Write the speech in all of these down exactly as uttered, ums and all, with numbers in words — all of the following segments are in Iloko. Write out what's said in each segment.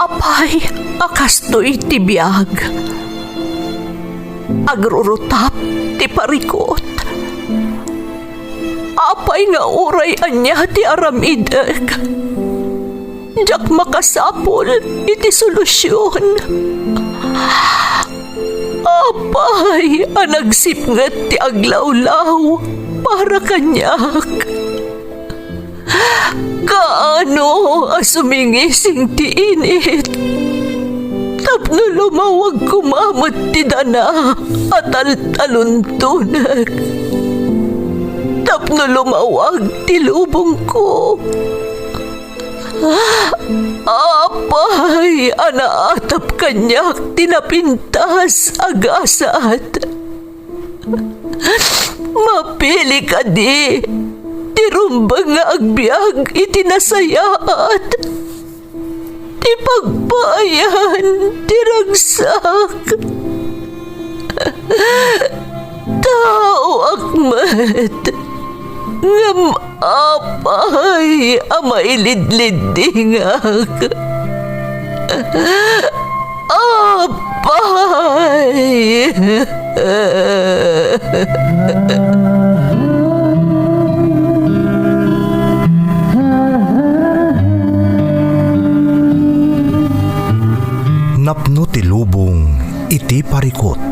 Apay a kastoy ti biag? Agrurutap ti parikut. Apay nga uray ania ti aramidek, diak makasapul iti solusion. Apay a nagsipnget ti aglawlaw para kaniak? Kaano a sumingising ti init tapno lumawag koma met ti dana a taltaluntonek, tapno lumawag ti lubongko? Apay a naatap kaniak ti napintas a gasat? Mapili kadi ti rumbeng nga agbiag iti nasayaat, ti pagpaayan ti ragsak? Taoak met, ngem apay a mailidliddingak? Apay! Napno ti lubong iti parikut.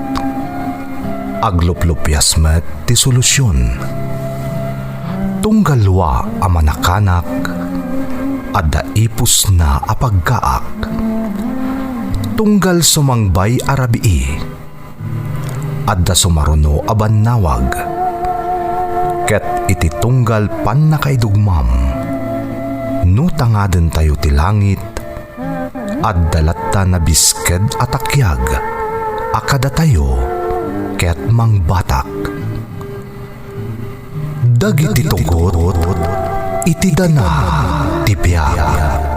Agluplupias met ti solusion. Tunggal lua a manakanak, adda ipusna a paggaak. Tunggal sumangbay a rabii, adda sumaruno a bannawag. Ket iti tunggal pannakaidugmam, no tangadentayo ti langit, adda latta nabisked a takiag a kadatayo ket mangbatak. Dagiti tugot iti dana ti biag.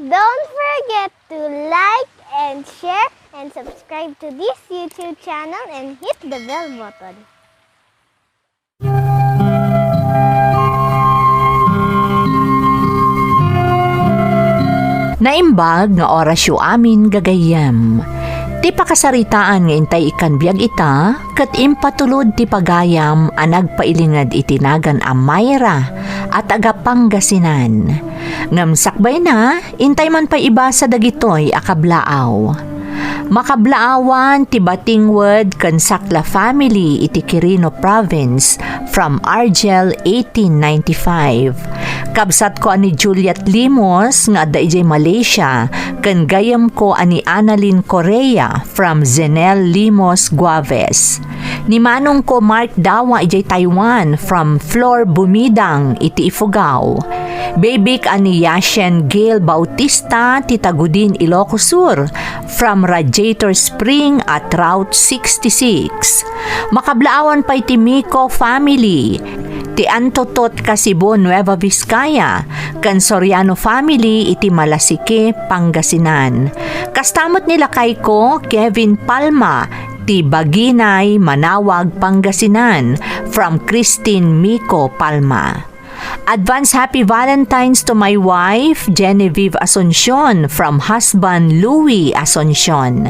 Don't forget to like and share and subscribe to this YouTube channel and hit the bell button. Naimbag nga orasyo amin, gagayyem. Ti pakasaritaan nga intay ikkan biag ita, ket impatulod ti pagayam a nagpailinged iti nagan a Myra a taga Pangasinan. Ngem sakbayna, intay man pay ibasa dagitoy a kablaaw. Makablaawan ti Batingwed ken Sakla family iti Quirino Province from Argel eighteen ninety-five. Kabsatko a ni Juliet Limos nga adda idiay Malaysia ken gayyemko a ni Annalyn Correa from Zenel Limos Guaves. Ni manongko Mark Dawa idiay Taiwan from Flor Bumidang iti Ifugao. Babyk a ni Yashen Gail Bautista ti Tagudin, Ilocos Sur from Radiator Spring at Route sixty-six. Makablaawan pay ti Mico family, ti Antotot, Kasibo, Nueva Vizcaya, ken Soriano family iti Malasique, Pangasinan. Kasta met ni lakayko, Kevin Palma, ti Baginay, Manawag, Pangasinan, from Christine Mico Palma. Advance happy Valentine's to my wife, Genevieve Asuncion, from husband, Louie Asuncion.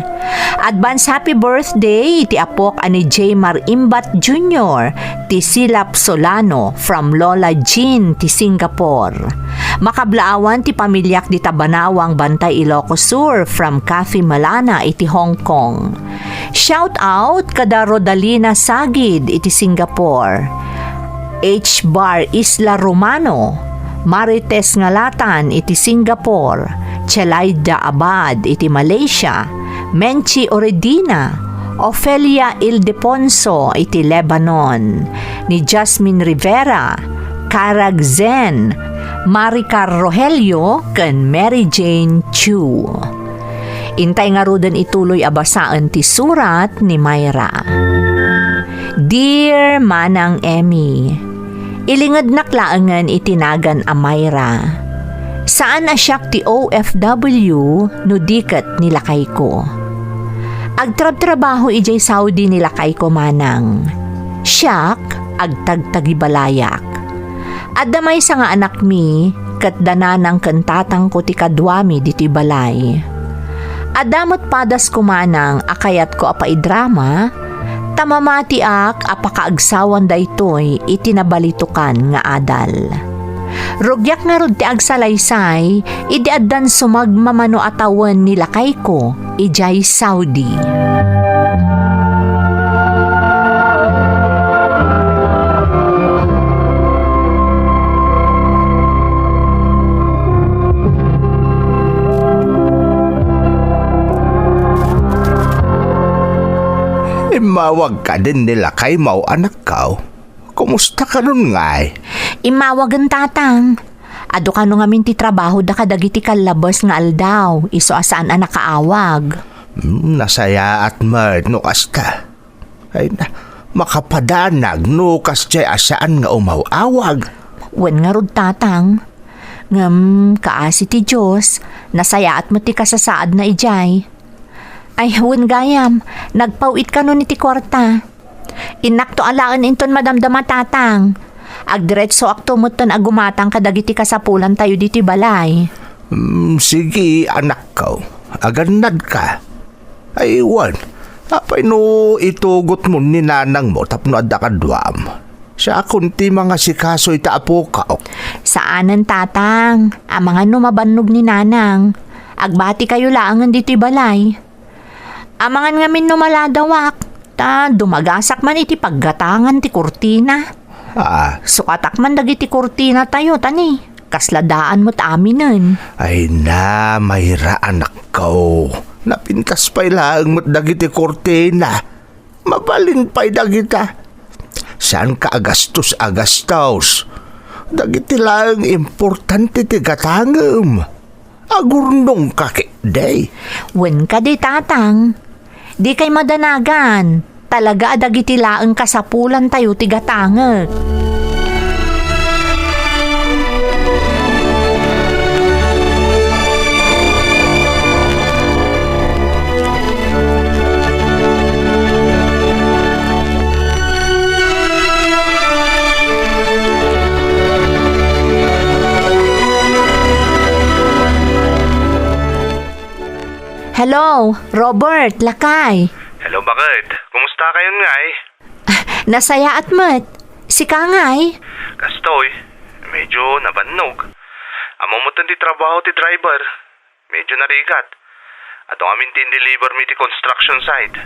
Advance happy birthday iti apok a ni Jmar Imbat Junior, ti Silap Solano, from Lola Jean, ti Singapore. Makablaawan ti pamiliak dita Banawang, Bantay, Ilocos Sur, from Kathy Malana iti Hong Kong. Shout out kada Rodalina Sagid iti Singapore, H Bar Isla Romano, Marites Ngalatan iti Singapore, Chelaida Abad iti Malaysia, Menchi Oredina, Ofelia Ildefonso iti Lebanon, ni Jasmine Rivera, Karag Zen, Maricar Rogelio, ken Mary Jane Chu. Intay ngaruden ituloy a basaen ti surat ni Myra. Dear Manang Emmy, ilingednak laengen iti nagan a Myra. Saan a siak ti O F W no di ket ni lakayko. Agtrabtrabaho idiay Saudi ni lakayko, manang. Siak, agtagtagibalayak. Adda maysa nga anakmi, ket da nanang ken tatangko ti kaduami ditoy balay. Adda met padasko, manang, a kayatko a paidrama, ta mamatiak a pakaagsawan daytoy iti nabalitokan nga adal. Rugiak ngarud ti agsalaysay, idi addan sumagmamano a tawen ni lakayko idiay Saudi. Immawag kadin ni lakaymo, anakko. Kumusta kanon ngay? Immawagen, tatang. Adu kano ngamin ti trabahoda kadagiti kallabes nga aldaw, isu a saan a nakaawag. Hmm, nasayaat met no kasta. Ay na, makapadanag no kasdiay a saan nga umaw-awag. Wen ngarud, tatang. Ngem, kaasi ti Dios, nasayaat met ti kasasaadna idiay. Ay, wen gayam, nagpaw-it kanon iti kuarta. Innakto alaen inton madamdama, tatang. Agdiretsoakto metten a gumatang kadagiti kasapulantayo ditoy balay. Mm, sige, anakko. Agannadka. Ay, wen, apay no itugotmo ni nanangmo tapno adda kaduam? Siakon ti mangasikaso ita apokak. Saanen, tatang. Amangan no mabannog ni nanang. Agbati kayo laengen ditoy balay. Amangan ngamin no maladawak, ta dumagasak man iti paggatangan ti kurtina. Ah. Sukatak man dagiti kurtinatayo, tani, kasla daan met aminen. Ay na, Myra, anakko. Napintas pay laeng met dagiti kurtina. Mabalin pay dagita. Saanka a gastos a gastos. Dagiti laeng importante ti gatangem. Agurnongka ketdi. Wen kadi, tatang. Dikay madanagan. Talaga a dagiti laeng kasapulantayo ti gatangek. Hello, Robert, lakay. Hello, baket? Kumusta kayon ngay? Ah, nasayaat met. Sika ngay? Kastoy, medyo nabannog. Ammom metten ti trabaho ti driver. Medyo narigat. Adu ngamin ti in-deliver mi ti construction site.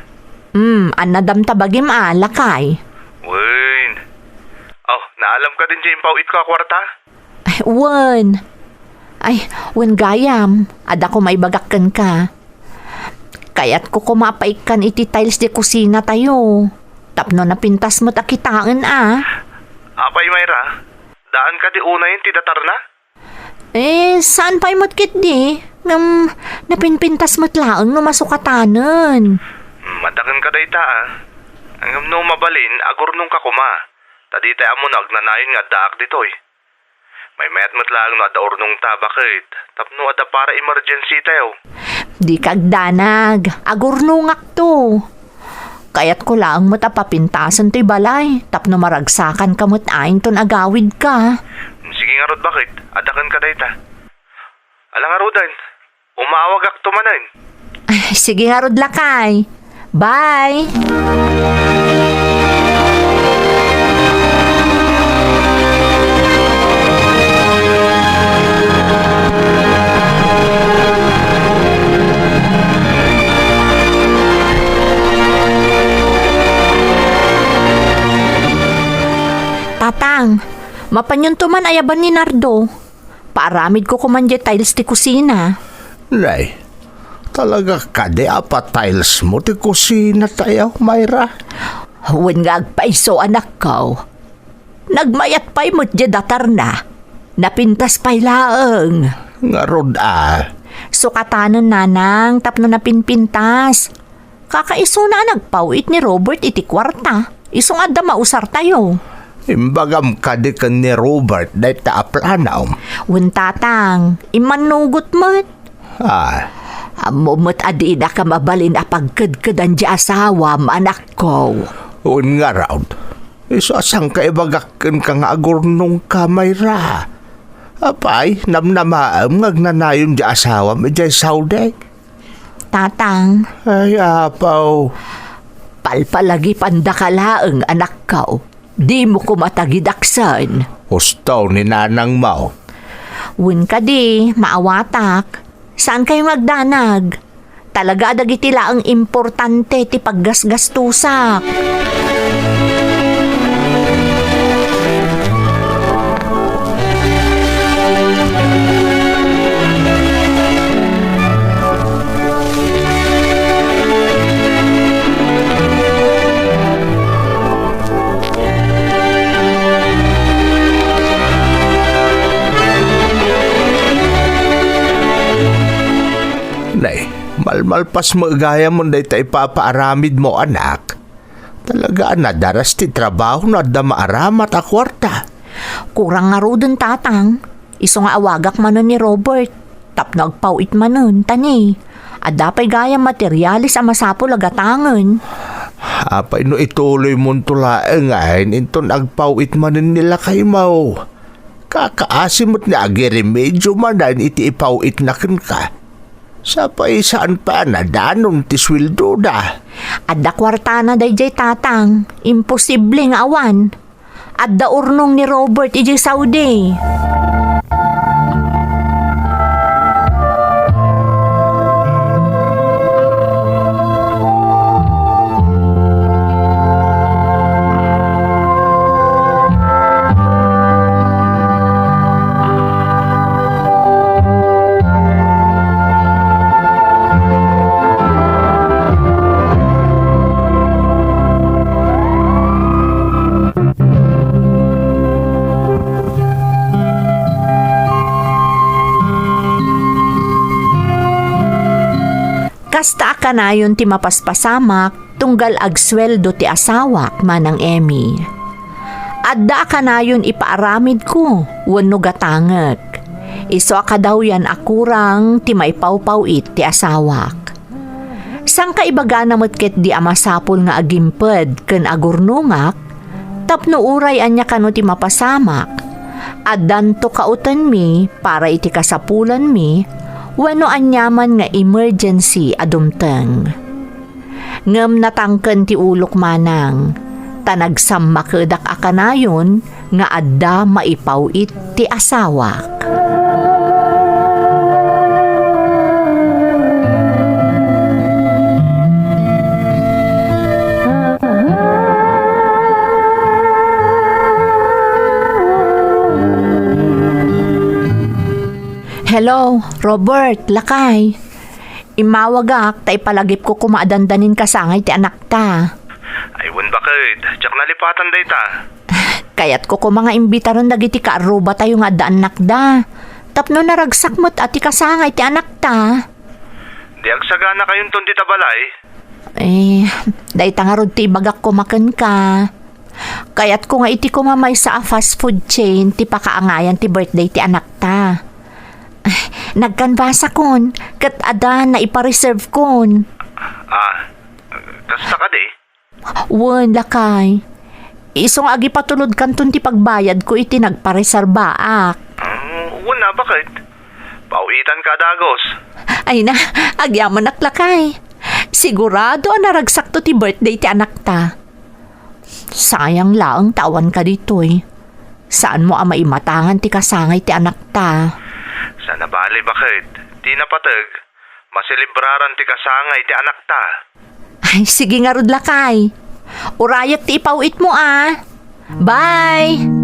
Hmm, annadam ta bagim a, lakay. Wen. Oh, naalam ka din di impaw-itko a kuarta? Ay, wen. Ay, wen gayam, adda ko maibagak kenka. Kayatko koma a paikkan iti tiles di kusinatayo. Tapno napintas met a kitaen a. Apay, Myra? Daan kadi unayen ti datarna? Eh, saan pay met ketdi? Ngem napinpintas met laeng no masukatanen. Hmm, adda kenka dayta a. Ngem no mabalin, agurnongka koma. Ta ditay ammo no agnanayon nga addaak ditoy. Maymayat met laeng no adda urnongta, baket? Tapno adda para emergency tayo. Dika agdanag, agurnongakto. Kayatko laeng met a papintasen toy balay, tapno maragsakanka met a inton agawidka. Sige ngarud, baket? Adda kenka dayta. Ala ngaruden, umaawagakto manen. Ay, sige ngarud, lakay. Bye! Tatang, mapanyonto man ayaban ni Nardo. Paaramidko koman diay tiles ti kusina. Nay, talaga kadi a pa-tiles mo ti kusina tayo, Myra? Wen nga agpayso, anakko. Nagmayat pay met diay datarna. Napintas pay laeng. Ngarud a, Sukatanen, nanang, tapno napinpintas. Kakaisuna a nagpaw-it ni Robert iti kuarta. Isu nga adda mausartayo. Imbagam kadi ken ni Robert dayta a planom? Wen, tatang, immannugot met. Ah. Ammo met a dinak a mabalin a pagkedkedan di asawam, anakko. Wen ngarud, isu a sangka ibagak kenka nga agurnongka, Myra. Apay, namnamaem nga agnanayon di asawam idiay Saudi? Tatang. Ay, apaw. Palpalagipandaka laeng, anakko. Dimo koma tagidaksen. Husto ni nanangmo. Wen kadi, maawatak. Saankayo nga agdanag? Talaga a dagiti laeng importante ti paggasgastusak. Nay, malmalpas met gayam dayta ipapaaramidmo, anak. Talaga a nadaras ti trabaho no adda maaramat a kuarta. Kurang ngaruden, tatang. Isu nga awagak manen ni Robert tapno agpaw-it manen, ta ni, adda pay gayam materiales a masapul a gatangen. Apay no ituloymonto laeng ngay inton agpaw-it manen ni lakaymo? Kakaasi met nga agiremedio manen iti ipaw-itna kenka. Sapay saan pay a nadanon ti sueldoda. Adda kuartana daydiay, tatang. Imposible nga awan. Adda urnong ni Robert idiay Saudi. Kasta a kanayon ti mapaspasamak tunggal agsueldo ti asawak, Manang Emmy. Adda a kanayon ipaaramidko wenno gatangek. Isu a kadawyan a kurang ti maipawpaw-it ti asawak. Sangkaibagana met ketdi a masapul nga agimped ken agurnongak tapno uray ania kano ti mapasamak, addanto kaotenmi para iti kasapulanmi wenno aniaman nga emergency a dumteng. Ngem natangken ti ulok, manang, ta nagsammakedak a kanayon nga adda maipaw-it ti asawak. Hello, Robert, lakay. Immawagak ta ipalagipko koma a dandanin kasangay ti anakta. Ay, wen baket, diak nalipatan dayta. Kayatko koma nga imbitaren dagiti kaarrubatayo nga adda annakda. Tapno naragsak met a ti kasangay ti anakta. Di agsaganakayonton dita balay? Eh, dayta ngarud ti ibagak koma kenka. Kayatko nga iti koma maysa a fast food chain ti pakaangayan ti birthday ti anakta. Ay, nagkanbasakon, ket adda naipareservekon. Ah, kasta kadi? Wen, lakay. Isu nga agipatulodkanton ti pagbayadko iti nagpareserbaak. Mm, wen a, baket? Pawitanka a dagus. Ay na, agyamanak, lakay. Sigurado a naragsakto ti birthday ti anakta. Sayang laeng ta awanka ditoy. Saanmo a maimatangan ti kasangay ti anakta. Saan a bale, baket? Ti napateg, maselebraran ti kasangay ti anakta. Ay, sige ngarud, lakay. Urayek ti ipaw-itmo, a. Bye!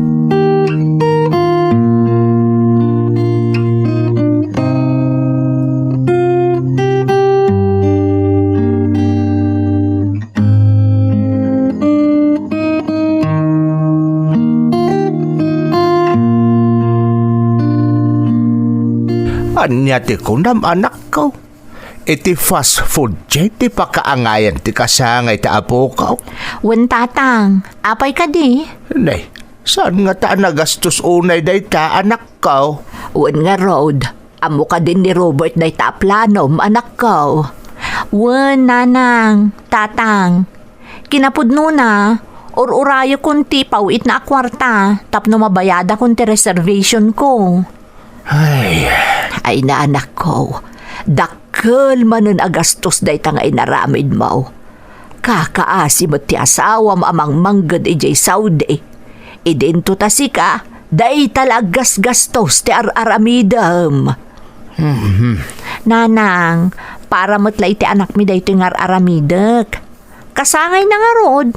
Ania ti kunam, anakko? Iti fast food chain ti pakaangayan ti kasangay ti apoko? Wen, tatang. Apay kadi? Nay, saan ngata a nagastos unay dayta, anakko? Wen ngarud, ammo kadin ni Robert dayta a planom, anakko? Wen, nanang, tatang. Kinapudnona, ur-urayokon ti paw-itna a kuarta tapno mabayadakon ti reservation ko. Ay. Ay, anakko, dakkel manen a gastos dayta nga inaramidmo. Kakaasi met ti asawam a mangmangged idiay Saudi. Idinto ta sika, dayta la aggasgastos ti ar-aramidem. Mhm. Nanang, para met la iti anakmi daytoy nga ar-aramidek. Kasangayna ngarud,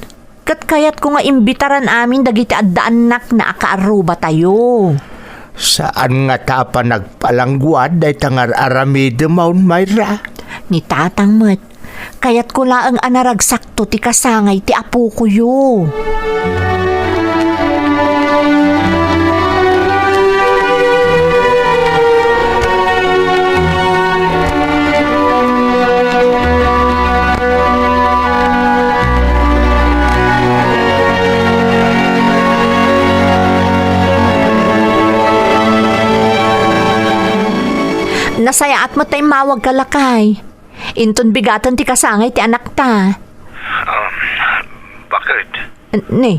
ket kayatko nga imbitaran amin dagiti adda annakna a kaarrubatayo. Saan ngata a panagpalangguad dayta nga ar-aramidem, Mayra? Ni tatang met, kayatko laeng a naragsakto ti kasangay ti apokoyo. Nasayaat met ta immawagka, lakay. Inton bigaten ti kasangay ti anakta. Um, bakit? N-, ni,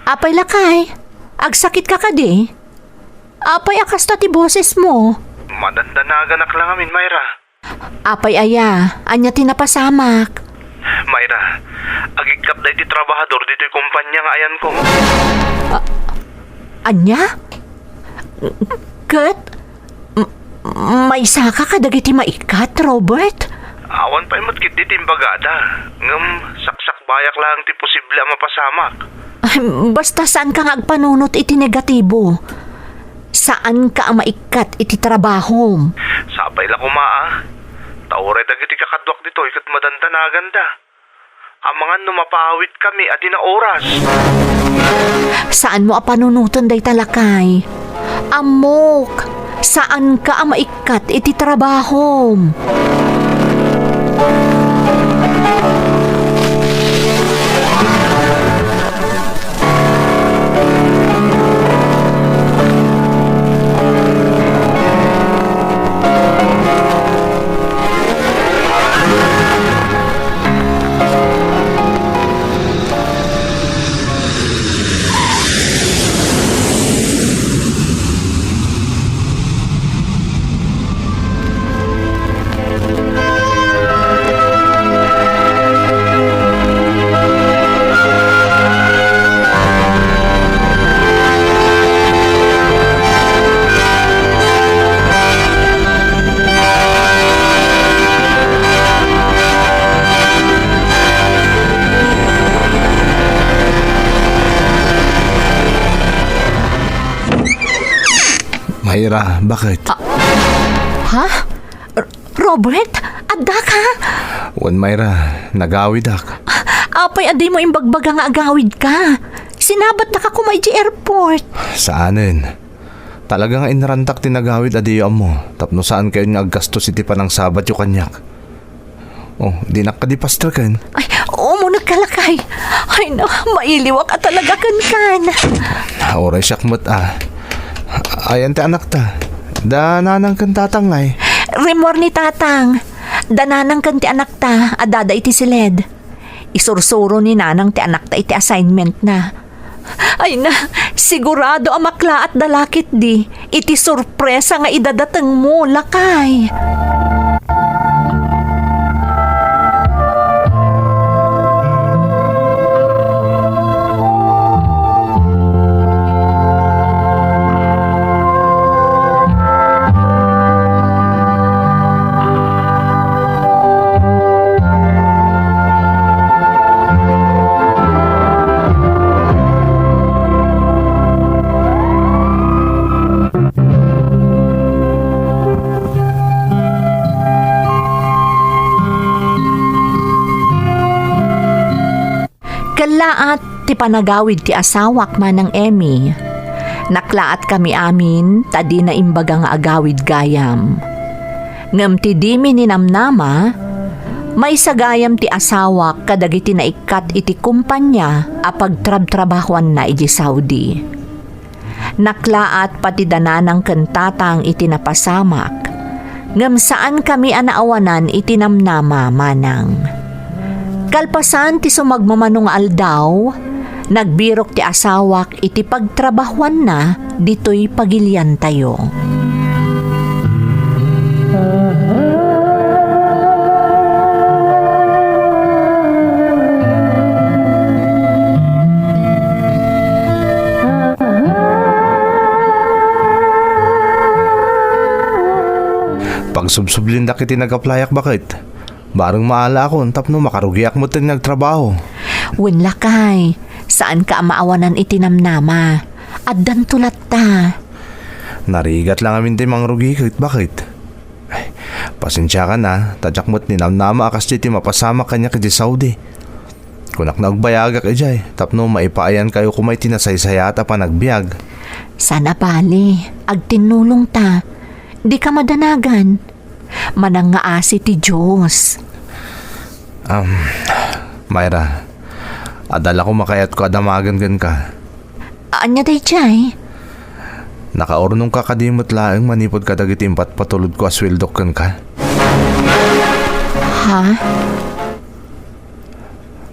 apay, lakay? Agsakitka kadi? Apay a kasta ti bosesmo? Madandanaganak la ngamin, Mayra. Apay aya, ania ti napasamak? Mayra, agikkat daytoy trabahador ditoy kompania nga ayanko. A-, ania? Ket, m-, maysaka kadagiti maikkat, Robert? Awan pay met ketdi ti imbagada, ngem saksakbayak laeng ti posible a mapasamak. Ay, basta saanka nga agpanunot iti negatibo. Saanka a maikkat iti trabahom. Sapay la koma, a. Ta uray dagiti kakaduak ditoy ket madandanaganda. Amangan no mapaawidkami a dina oras. Saanmo a panunoten dayta, lakay. Ammok, saanka a maikkat iti trabahom. Mayra, bakit? Ah, ha? R-, Robert, addaka? Wen, Mayra, nagawidak. Apay a dimo imbagbaga nga agawidka? Sinabatdaka koma idiay airport. Saanen. Talaga nga innarantak ti nagawid a diyo ammo, tapno saankayon nga aggastos iti panangsabatyo kaniak. Oh, dinak kadi pastreken? Ay, umunegka, lakay. Ay, na, mailiwak a talaga kenkan. Uray siak met, a. Ayan ti anakta. Da nanang ken tatang ngay. Rimmuar ni tatang. Da nanang ken ti anakta, a dada iti siled. Isursuro ni nanang ti anakta iti assignment na. Ay na, sigurado a maklaat da la ketdi iti sorpresa nga idadatengmo, lakay. Kellaat ti panagawid ti asawak, Manang Emmy. Naklaat kami amin ta dina imbaga nga agawid gayam. Ngem ti dimi ninamnama, maysa gayam ti asawak kadagiti naikkat iti kompania a pagtrabtrabahuanna idiay Saudi. Naklaat pati da nanang ken tatang iti napasamak, ngem saankami a naawanan iti namnama manang. Kalpasan ti sumagmamano nga aldaw, nagbirok ti asawak iti pagtrabahuanna ditoy pagiliantayo. Pagsubsublindak iti nag-applyak, baket. Bareng maalaakon tapno makarugiak metten nga agtrabaho. Wen, lakay, saanka a maawanan iti namnama. Addanto latta. Narigat la ngamin ti mangrugi ket baket. Ay, pasensiakan a, ta diak met ninamnama a kasdi ti mapasamak kaniak idiay Saudi. Kunak nga agbayagak idiay, tapno maipaayankayo koma iti nasaysayaat a panagbiag. Saan a bale, agtinnulongta. Dika madanagan. Manang nga asi ti Dios. Um, Myra, adda la koma kayatko a damagen kenka. Ania daydiay? Nakaurnongka kadi met laeng manipud kadagiti impatpatulodko a sueldok kenka? Ha?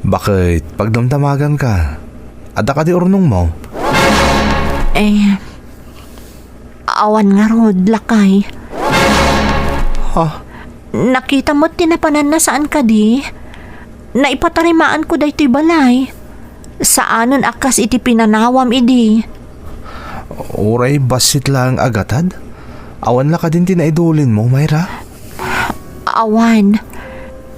Baket, pagdamdamaganka. Adda kadi urnongmo? Eh, awan ngarud, lakay. Ha? Nakita met ti napananna saan kadi. Naipatarimaanko daytoy balay. Saanen a kas iti pinanawam idi. Uray bassit laeng a gatad? Awan la kadin ti naidulinmo, Myra? Awan.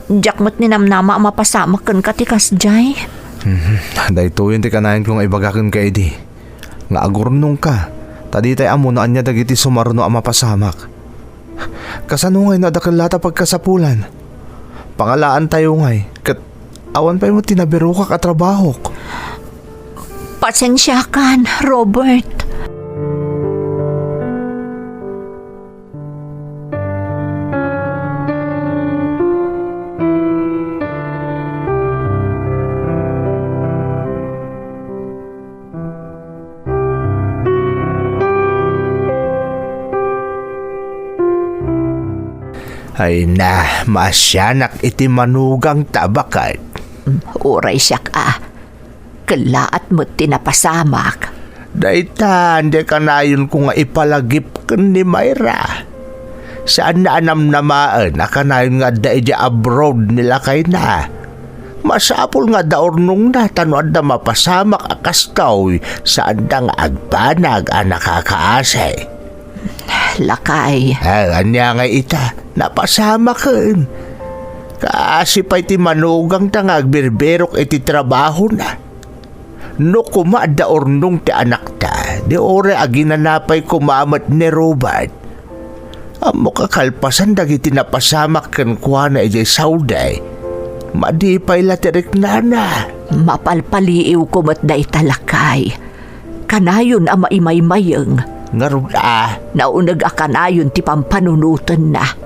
Diak met ninamnama a mapasamak kenka ti kasdiay. Mhm. Daytoyen ti kanayon ko nga ibaga kenka idi, nga agurnongka, ta ditay ammo no ania dagiti sumarno a mapasamak. Kasano ngay no adda ken la ta pagkasapulan? Pangalaantayo ngay, ket awan pay met ti nabirokak a trabahok. Pasensiakan, Robert. Ay na, maasianak iti manugangta, baket. Uray siak a, kellaat met ti napasamak. Daytan, di kanayonko nga ipalagip ken ni Myra. Saanna a namnamaen a kanayon nga adda idiay abroad ni lakayna. Masapul nga adda urnongna, ta no adda mapasamak a kastoy, saanda nga agbanag a nakakaasi. Lakay. Eh, ania ngay ita? Napasamaken. Kaasi pay ti manugangta nga agbirbirok iti trabahona. No koma adda urnong ti anakta, di uray aginana pay koma met ni Robert. Ammok a kalpasan dagiti napasamak kenkuana idiay Saudi, madi pay la ti riknana. Mapalpaliiwko met dayta, lakay. Kanayon a maimaymayeng. Ngarud a? Nauneg a kanayon ti pampanunotenna.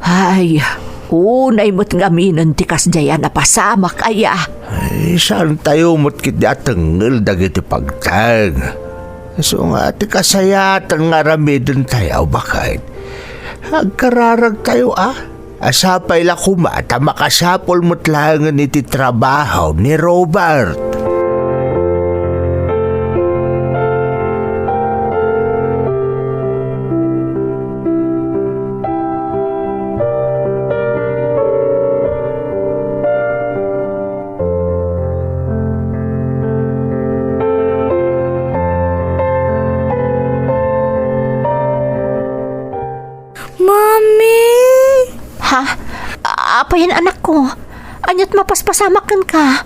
Ay, unay met ngaminen ti kasdiay a napasamak aya. Ay, saantayo met ketdi a tengngel dagiti pagteng. Isu nga ti kasayaatan nga aramidentayo, baket. Agkararagtayo a. Sapay la koma ta makasapul met laengen iti trabaho ni Robert. Mommy! Ha? Apay, anakko? Ania't mapaspasamak kenka?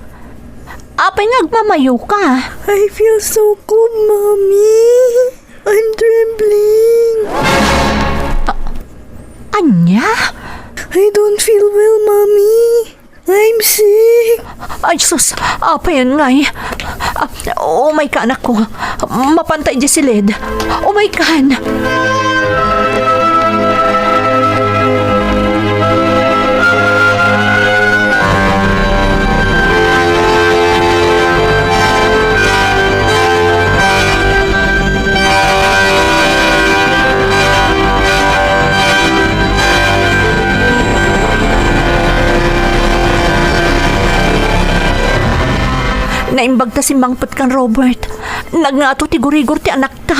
Apay nga agmamayoka? I feel so cold, Mommy. I'm trembling. A-, ania? I don't feel well, Mommy. I'm sick. Ay, sus! Apayan ngay? Ah, umayka, anakko. Mapanta idiay siled. Umaykan! Naimbag ta simmangpet kan Robert. Nagngato ti gurigor ti anakta.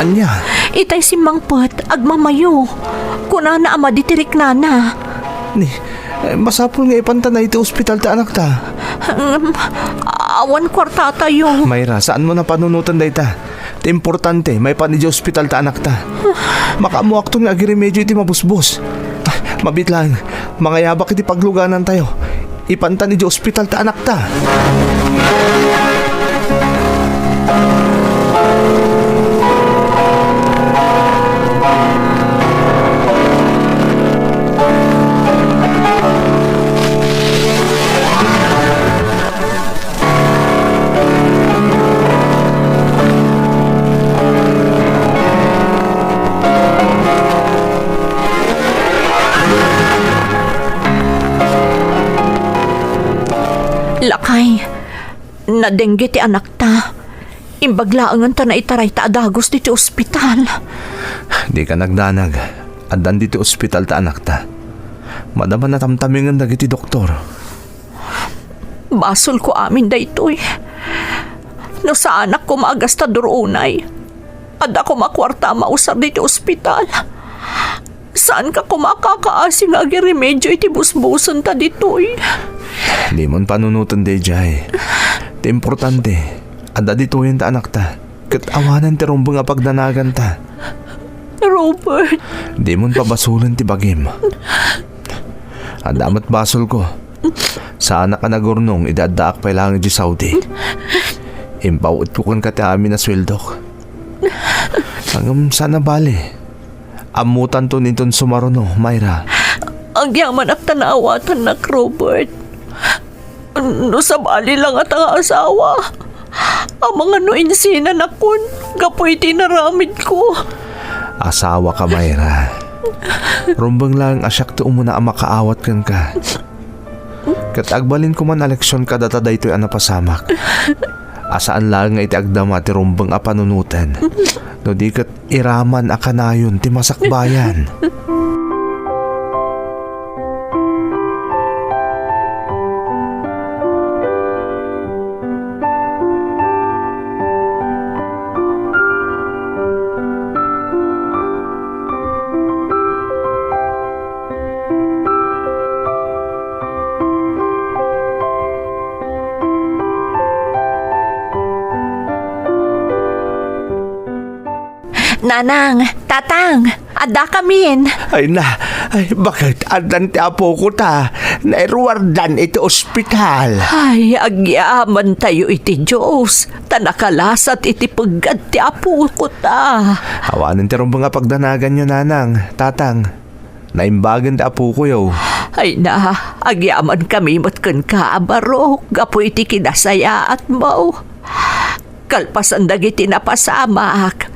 Ania? Itay simmangpet, agmamayo. Kunana a madi ti riknana. Ni, eh, masapul nga ipantana iti ospital ti anakta. Em, awan kuartatayo. Mayra, saanmo a panunoten dayta. Ti importante, maipan idiay ospital ti anakta. Makaammoakton nga agiremedio iti mabusbos. Ah, mabiit laeng, mangayabak iti pagluganantayo. Ipantan idiay ospital ti anakta. Lakay, nadengge ti anakta. Imbag laengen ta naitaray ta adagus ditoy ospital. Dika nagdanag. Addan ditoy ospital ti anakta. Madama natamtamingen dagiti doktor. Basolko amin daytoy. No saanak koma a gastador unay, adda koma kuarta a mausar ditoy ospital. Saanka koma a kakaasi nga agiremedio iti busbusenta ditoy. Dimon panunoten daydiay. Ti importante, adda ditoyen ti anakta. Ket awanen ti rumbeng a pagdanaganta. Robert. Dimon pabasolen ti bagim. Adda met basolko. Saanak a nagurnong idi addaak pay laeng idiay Saudi. Impaw-etko kenka ti amin a sueldok. Ngem saan a bale. Ammotanton inton sumaruno, Mayra. Agyamanak ta naawatannak, Robert. No sabali la ngata nga asawa, amangan no insinanakon gapu iti inaramidko. Asawaka, Mayra. Rumbeng laeng a siak ti umuna a makaawat kenka. Ket agbalinko man a leksion kadata daytoy a napasamak. A saan laeng nga iti agdama ti rumbeng a panunoten, no di ket iraman a kanayon ti masakbayan. Nanang, Tatang, addakamin. Ay na, ay, baket addan ti apoko ta. Nairuardan iti ospital. Ay, agyamantayo iti Dios, ta nakalasat iti peggad ti apoko ta. Awanen ti rumbeng a pagdanaganyo, Nanang, Tatang. Naimbagen ti apokoyo. Ay na, agyamankami met kenka, Barok, gapu iti kinasayaatmo. Kalpasan dagiti napasamak,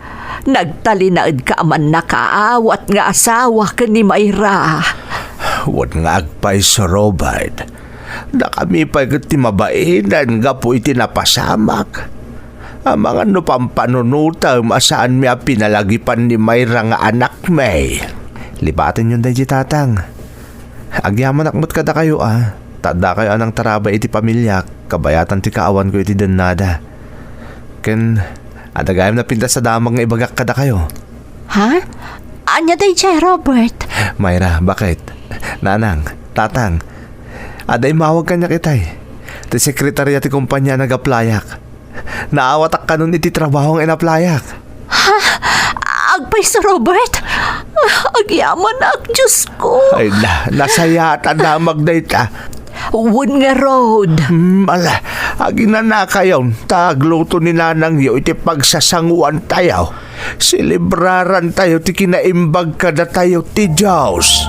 nagtalinaedka a mannakaawat nga asawa ken ni Mayra. Wen nga agpayso, Robert, dakami pay ket ti mabainen gapu iti napasamak. Amangan no pampanunotem a saanmi a pinalagipan ni Mayra nga anakmi. Lipatenyon daydi, Tatang. Agyamanak met kadakayo a, ta addakayo a nangtarabay iti pamiliak, kabayatan ti kaawanko iti dennada. Ken, adda gayam napintas a damag nga ibagak kadakayo. Ha? Ania daydiay, Robert? Mayra, baket? Nanang, Tatang, adda immawag kaniak itay. Ti sekretaria ti kompania a nag-applyak. Naawatak kanon iti trabaho nga in-applyak. Ha? Agpayso, Robert? Agyamanak, Diosko. Ay na, nasayaat a damag dayta. Wen ngarud. Hmm, ala, aginanakayon, ta agluto ni nanangyo iti pagsasanguantayo. Selebrarantayo ti kinaimbag kadatayo ti Dios.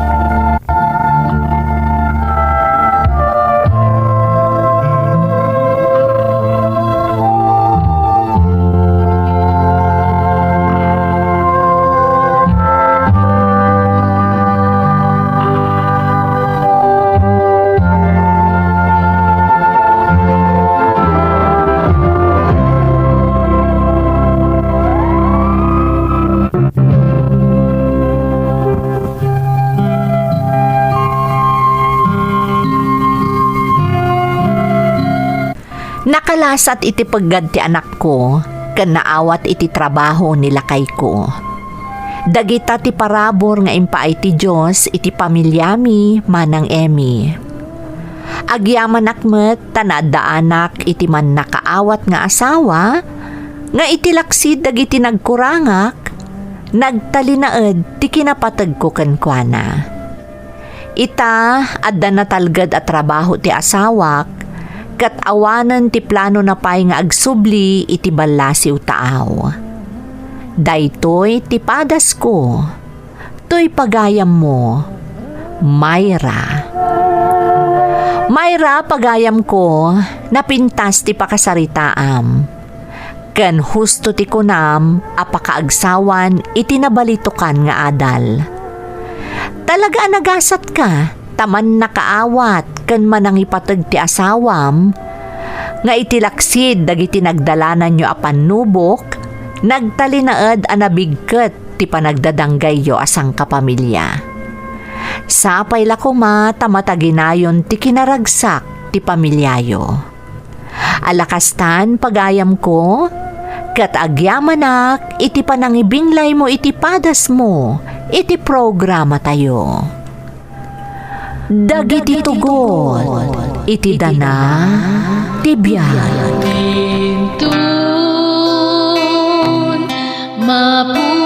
Nakalasat iti peggad ti anakko ken naawat iti trabaho ni lakayko. Dagita ti parabur nga impaay ti Dios iti pamiliami, Manang Emmy. Agyamanak met ta naaddaanak iti mannakaawat nga asawa nga iti laksid dagiti nagkurangak, nagtalinaed ti kinapategko kenkuana. Ita, adda natalged a trabaho ti asawak, ket awanen ti planona pay nga agsubli iti ballasiw taaw. Daytoy ti padasko. Toy pagayammo, Myra. Myra, pagayamko, napintas ti pakasaritaam. Ken husto ti kunam a pakaagsawan iti nabalitokan nga adal. Talaga a nagasatka ta mannakaawat ken manangipateg ti asawam, nga iti laksid dagiti nagdalananyo a pannubok, nagtalinaed a nabigket ti panagdadanggayyo a sangkapamilia. Sapay la koma ta mataginayon ti kinaragsak ti pamiliayo. Ala kastan, pagayamko, ket agyamanak iti panangibinglaymo iti padasmo iti programatayo. Dagiti tugot iti dana ti biag. Intun mapu-